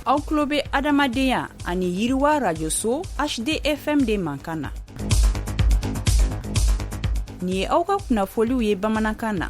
Aw tulo bɛ adamadenya ani yiriwa rajoso HDFM de mankan na. Nin ye aw ka kunnafoliw ye bamanankan na.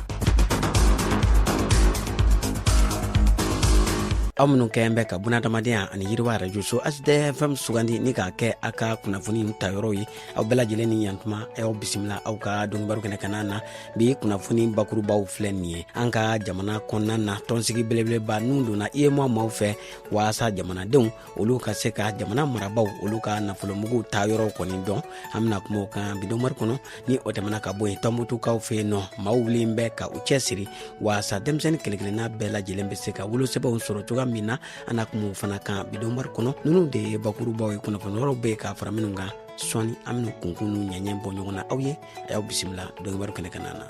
Aw minnu kɛn bɛ ka bunadamadenya ani yiriwa arajoso HDFM sugandi ni k'a kɛ a ka kunnafoni tayɔrɔw ye, aw bɛɛ lajɛlen ni yantuma. Aw bisimila aw ka donkibaru kɛnɛ kanna na. Bi kunnafoni bakurubaw filɛ nin ye. An ka jamana kɔnɔna na, tɔnsigi belebeleba nun donna UEMOA maaw fɛ waasa jamanadenw olu ka se ka jamana marabaw olu ka nafolomuguw taa yɔrɔw kɔni dɔn. An bɛna kuma o kan bi donkibaru kɔnɔ. Ni o tɛmɛna ka bɔ yen, Tɔnbutukaw fɛ yen nɔ, maaw wulilen bɛ ka u cɛ siri waasa denmisɛnnin kelen-kelenna bɛɛ lajɛlen bɛ se ka wolosɛbɛnw sɔrɔ cogoya min na. An na kuma o fana kan bi donkibaru kɔnɔ. Ninnu de ye bakurubaw ye. Kunnafoni wɛrɛw bɛ yen ka fara minnu kan sɔɔni, an bɛna kunkun n'u ɲɛɲɛ bɔ ɲɔgɔn na aw ye. A y'aw bisimila donkibaru kɛnɛ kanna na.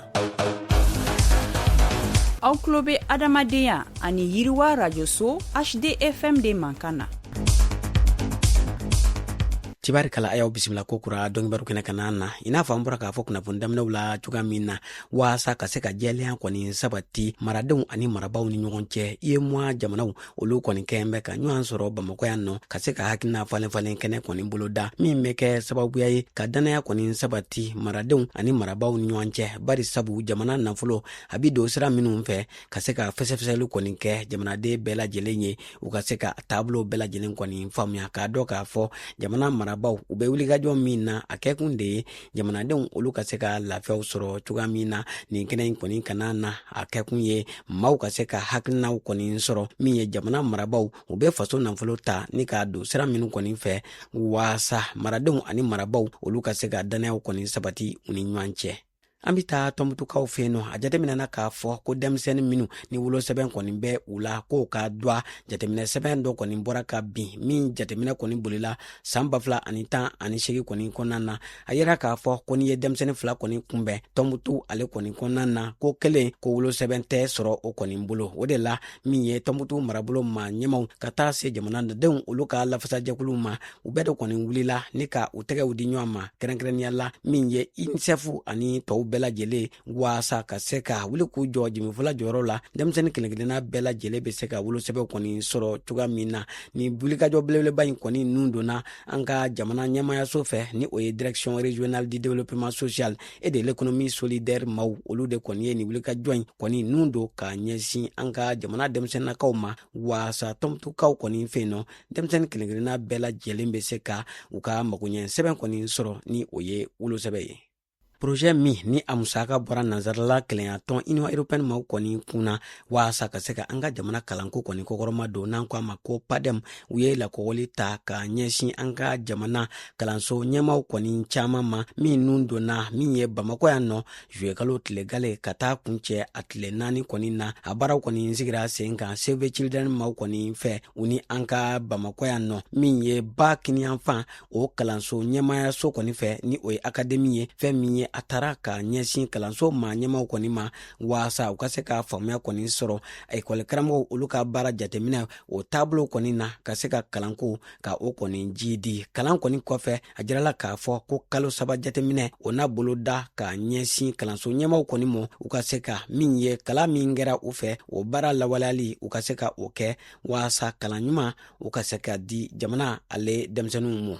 Aw tulo bɛ adamadenya ani yiriwa rajoso HDFM de mankan na. Tibarikala, a y'aw bisimila ko kura donkibaru kɛnɛ kanna na. I n'a fɔ an bɔra k'a fɔ kunnafoni daminɛw la cogoya min na, waasa ka se ka jɛlenya kɔni sabati maradenw ani marabaw ni ɲɔgɔn cɛ, UEMOA jamanaw olu kɔni kɛn bɛ ka ɲɔgɔn sɔrɔ Bamakɔ yan nɔ ka se ka hakilina falen falen kɛnɛ kɔni boloda, min bɛ kɛ sababuya ye ka dannaya kɔni sabati maradenw ani marabaw ni ɲɔgɔn cɛ, bari sabu jamana nafolo a bi don sira minnu fɛ, ka se ka fɛsɛfɛsɛli kɔni kɛ jamanaden bɛɛ lajɛlen ye, u ka se ka taabolo bɛɛ lajɛlen kɔni faamuya, k'a dɔn k'a fɔ jamana marabaw u bɛ wulikajɔ min na, a kɛkun de ye jamanadenw olu ka se ka lafiyaw sɔrɔ cogoya min na. Nin kɛnɛ in kɔni kana na, a kɛkun ye maaw ka se ka hakilinaw kɔni sɔrɔ min ye jamana marabaw u bɛ faso nafolo ta ni k'a don sira minnu kɔni fɛ, waasa maradenw ani marabaw olu ka se ka dannayaw kɔni sabati u ni ɲɔgɔn cɛ. An bɛ taa Tɔnbutukaw fɛ yen nɔ. A jateminɛna k'a fɔ ko denmisɛnnin minnu ni wolosɛbɛn kɔni bɛ u la k'o ka dɔgɔ, jateminɛ sɛbɛn dɔ kɔni bɔra ka bin min jateminɛ kɔni bolila san 2018 kɔni kɔnɔna na. A yira k'a fɔ ko n'i ye denmisɛnnin fila kɔni kunbɛn Tɔnbutu ale kɔni kɔnɔna na, ko kelen ko wolosɛbɛn tɛ sɔrɔ o kɔni bolo. O de la, min ye Tɔnbutu marabolo maa ɲɛmaw ka taa se jamanadenw olu ka lafasajɛkuluw ma, u bɛɛ de kɔni wulila ni ka u tɛgɛw di ɲɔgɔn ma, kɛrɛnkɛrɛnnenya la min ye UNICEF ani tɔw bɛɛ lajɛlen, waasa ka se ka wuli k'u jɔ jimifɔla jɔyɔrɔ la, denmisɛnnin kelen-kelenna bɛɛ lajɛlen bɛ se ka wolosɛbɛn kɔni sɔrɔ cogoya min na. Ni wulikajɔ belebeleba in kɔni nun donna an ka jamana ɲɛmayaso fɛ, ni o ye Direction régionale du développement social et de l'économie solidaire maaw, olu de kɔni ye nin wulikajɔ in kɔni nun don ka ɲɛsin an ka jamana denmisɛnninnakaw ma, waasa Tɔnbutukaw kɔni fɛ yen nɔ, denmisɛnnin kelen-kelenna bɛɛ lajɛlen bɛ se ka u ka magoɲɛ sɛbɛn kɔni sɔrɔ, ni o ye wolosɛbɛn ye. Projet min ni a musaka bɔra nansarala kelenyatɔn Union européenne maaw kɔni kunna waasa ka se ka an ka jamana kalanko kɔni kɔkɔrɔma don, n'an ko a ma ko PADEM, u ye lakɔgɔli ta ka ɲɛsin an ka jamana kalanso ɲɛmaw kɔni caman ma, min nun donna min ye Bamakɔ yan nɔ zuwɛnkalo tile gale ka taa kuncɛ a tile 4 kɔni na. A baaraw kɔni sigira sen kan Save the Children maaw kɔni fɛ, u ni an ka Bamakɔ yan nɔ min ye ba kiniyanfan o kalanso ɲɛmayaso kɔni fɛ, ni o ye akademi ye. Fɛn min ye a taara ka ɲɛsin kalanso maa ɲɛmaw kɔni ma, waasa u ka se ka faamuya kɔni sɔrɔ ekɔli karamɔgɔw olu ka baara jateminɛ o taabolo kɔni na, ka se ka kalanko ka o kɔni jidi. Kalan kɔni kɔfɛ, a jirala k'a fɔ ko kalo 3 jateminɛ o na boloda ka ɲɛsin kalanso ɲɛmaw kɔni ma, u ka se ka min ye kalan min kɛra u fɛ, o baara lawaleyali, u ka se ka o kɛ waasa kalan ɲuman u ka se ka di jamana ale denmisɛnninw ma.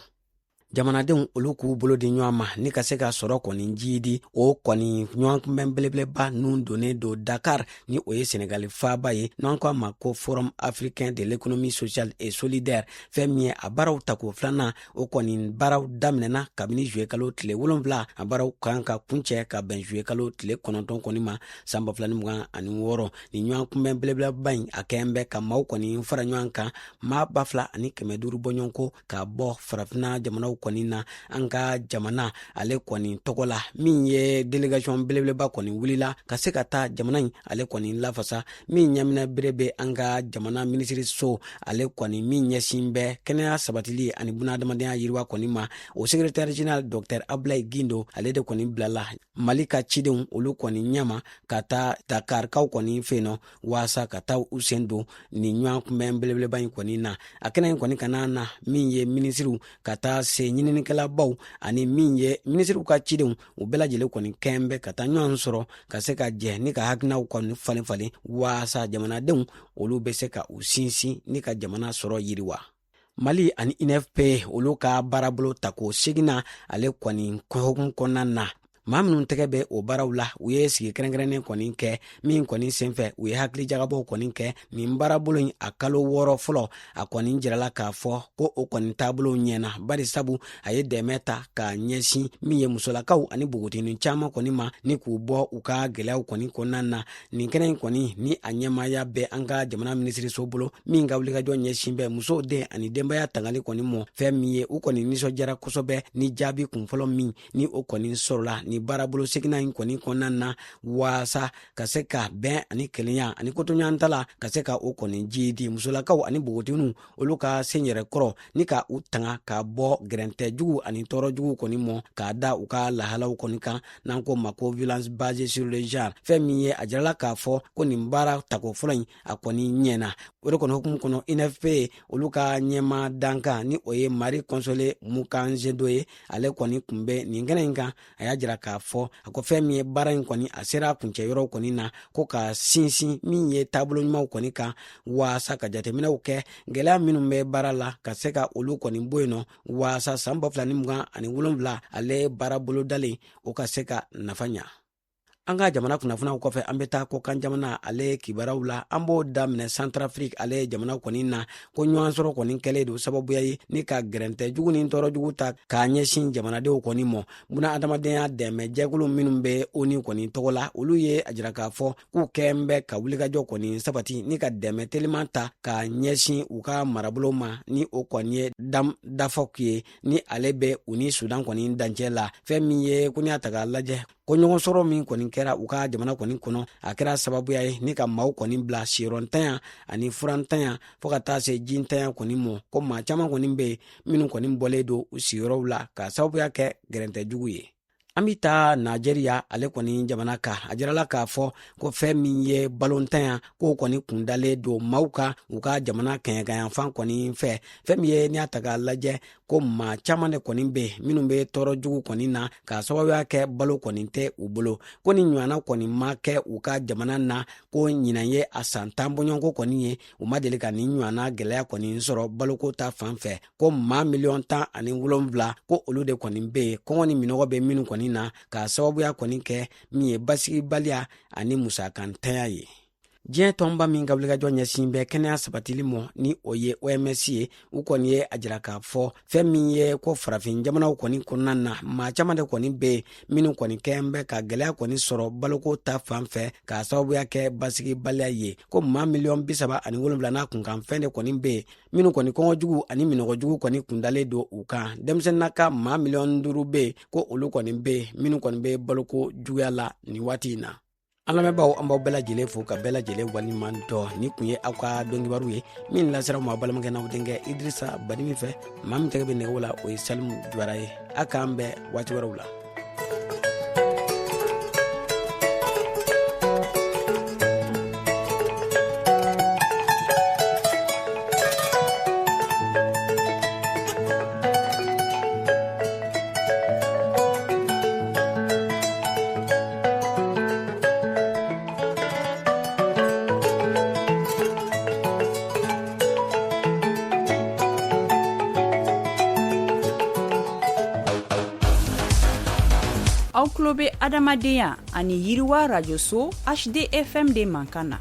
Jamanadenw olu k'u bolo di ɲɔgɔn ma ni ka se ka sɔrɔ kɔni jiidi, o kɔni ɲɔgɔnkunbɛn belebeleba nun donnen don Dakar, ni o ye Senegali faaba ye, n'an ko a ma ko Forum africain de l'économie sociale et solidaire. Fɛn min ye a baaraw tako filanan, o kɔni baaraw daminɛna kabini juye kalo tile 7. A baaraw kan ka kuncɛ ka bɛn juye kalo tile 9 kɔni ma san 2026. Nin ɲɔgɔnkunbɛn belebeleba in, a kɛn bɛ ka maaw kɔni fara ɲɔgɔn kan, maa 2500 bɔɲɔgɔnko ka bɔ farafina jamanaw kɔni na. An ka jamana ale kɔni tɔgɔ la, min ye délégation belebeleba kɔni wulila ka se ka taa jamana in ale kɔni lafasa, min ɲɛminɛ bere bɛ an ka jamana minisiriso ale kɔni min ɲɛsin bɛ kɛnɛya sabatili ani bunadamadenya yiriwa kɔni ma, o secrétaire général docteur Ablaye Guindo, ale de kɔni bilala Mali ka cidenw olu kɔni ɲɛma ka taa Dakarikaw kɔni fɛ yen nɔ, waasa ka taa u sen don nin ɲɔgɔn kunbɛn belebeleba in kɔni na. A kɛnɛ in kɔni kana na, min ye minisiriw ka taa se ɲininikɛlabaw ani min ye minisiriw ka cidenw, u bɛɛ lajɛlen kɔni kɛn bɛ ka taa ɲɔgɔn sɔrɔ ka se ka jɛ ni ka hakilinaw kɔni falen falen waasa jamanadenw olu bɛ se ka u sinsin ni ka jamana sɔrɔ yiriwa. Mali ani UNFP olu ka baarabolo tako seginna ale kɔni hukumu kɔnɔna na, maa minnu tɛgɛ bɛ o baaraw la, u ye sigi kɛrɛnkɛrɛnnen kɔni kɛ min kɔni senfɛ u ye hakilijagabɔw kɔni kɛ. Nin baarabolo in a kalo 6 fɔlɔ, a kɔni jirala k'a fɔ ko o kɔni taabolo ɲɛna, bari sabu a ye dɛmɛ ta ka ɲɛsin min ye musolakaw ani npogotiginin caman kɔni ma ni k'u bɔ u ka gɛlɛyaw kɔni kɔnɔna na. Nin kɛnɛ in kɔni ni a ɲɛmaaya bɛ an ka jamana minisiriso bolo min ka wulikajɔ ɲɛsin bɛ musow, den ani denbaya tangali kɔni mɔ, fɛn min ye u kɔni nisɔndiyara kosɛbɛ ni jaabi kunfɔlɔ min ni o kɔni sɔrɔla ni baarabolo seginna in kɔni kɔnɔna na, waasa ka se ka bɛn ani kelenya ani kotoɲɔgɔntala ka se ka o kɔni jiidi musolakaw ani npogotigininw olu ka sen yɛrɛ kɔrɔ ni ka u tanga ka bɔ gɛrɛntɛ jugu ani tɔɔrɔ jugu kɔni mɔ k'a da u ka lahalaw kɔni kan, n'an ko ma ko violence basée sur le genre. Fɛn min ye a jirala k'a fɔ ko nin baara tako fɔlɔ in a kɔni ɲɛna. O de kɔni hukumu kɔnɔ, UNFP olu ka ɲɛma dankan ni o ye Marie Consolée Mukanzedo ye, ale kɔni tun bɛ nin kɛnɛ in kan. A y'a jira k'a fɔ a ko fɛn min ye baara in kɔni a sera a kuncɛ yɔrɔw kɔni na, ko ka sinsin min ye taabolo ɲumanw kɔni kan waasa ka jateminɛw kɛ gɛlɛya minnu bɛ baara la ka se ka olu kɔni bɔ yen nɔ, waasa san 2027 ale baara bolodalen o ka se ka nafa ɲa. An ka jamana kunnafoniyaw kɔfɛ, an bɛ taa kɔkan jamana ale kibaruyaw la. An b'o daminɛ Centrafrique ale jamana kɔni na, ko ɲɔgɔn sɔrɔ kɔni kɛlen don sababuya ye ni ka gɛrɛntɛ jugu ni tɔɔrɔ jugu ta k'a ɲɛsin jamanadenw kɔni mɔ. Buna adamadenya dɛmɛ jɛkulu minnu bɛ ONU kɔni tɔgɔ la, olu ye a jira k'a fɔ k'u kɛn bɛ ka wulikajɔ kɔni sabati ni ka dɛmɛ teliman ta k'a ɲɛsin u ka marabolo ma, ni o kɔni ye Dam Dafok ye, ni ale bɛ u ni Sudan kɔni dancɛ la. Fɛn min ye ko n'i y'a ta k'a lajɛ ko ɲɔgɔn sɔrɔ min kɔni kɛra u ka jamana kɔni kɔnɔ, a kɛra sababuya ye ni ka maaw kɔni bila siyɔrɔntanya ani furantanya fɔɔ ka taa se jintanya kɔni mɔ, ko maa caman kɔni bɛ yen minnu kɔni bɔlen don u sigiyɔrɔw la ka sababuya kɛ gɛrɛntɛ jugu ye. An bɛ taa Nigeria ale kɔni jamana kan. A jirala k'a fɔ ko fɛn min ye balontanya k'o kɔni kundalen don maaw kan u ka jamana kɛɲɛkayanfan kɔni fɛ. Fɛn min ye n'i y'a ta k'a lajɛ ko maa caman de kɔni bɛ yen minnu bɛ tɔɔrɔ jugu kɔni na k'a sababuya kɛ balo kɔni tɛ u bolo, ko ni ɲɔgɔnna kɔni ma kɛ u ka jamana na, ko ɲinan ye a san 10 bɔɲɔgɔnko kɔni ye, u ma deli ka nin ɲɔgɔnna gɛlɛya kɔni sɔrɔ baloko ta fan fɛ, ko maa miliyɔn 17 ko olu de kɔni bɛ yen kɔngɔ ni minɔgɔ bɛ minnu kɔni na k'a sababuya kɔni kɛ min ye basigibaliya ani musakantanya ye. Diɲɛ tɔnba min ka wulikajɔ ɲɛsin bɛ kɛnɛya sabatili mɔ, ni o ye OMS ye, u kɔni ye a jira k'a fɔ fɛn min ye ko farafin jamanaw kɔni kɔnɔna na, maa caman de kɔni bɛ yen minnu kɔni kɛn bɛ ka gɛlɛya kɔni sɔrɔ baloko ta fan fɛ k'a sababuya kɛ basigibaliya ye, ko maa miliyɔn 37 n'a kunkanfɛn de kɔni bɛ yen minnu kɔni kɔngɔ jugu ani minɔgɔ jugu kɔni kundalen don u kan. Denmisɛnninnaka maa miliyɔn 5 bɛ yen, ko olu kɔni bɛ yen minnu kɔni bɛ baloko juguya la nin waati in na. An lamɛnbaaw, an b'aw bɛɛ lajɛlen fo ka bɛɛ lajɛlen waleɲuman dɔn. Nin kun ye aw ka donkibaru ye min lasera ma balimakɛ n'aw denkɛ Idirisa Badimi fɛ. Maa min tɛgɛ bɛ nɛgɛw la, o ye Salimu Jawara ye. A k'an bɛn waati wɛrɛw la. Aw tulo bɛ adamadenya ani yiriwa rajoso HDFM de mankan na.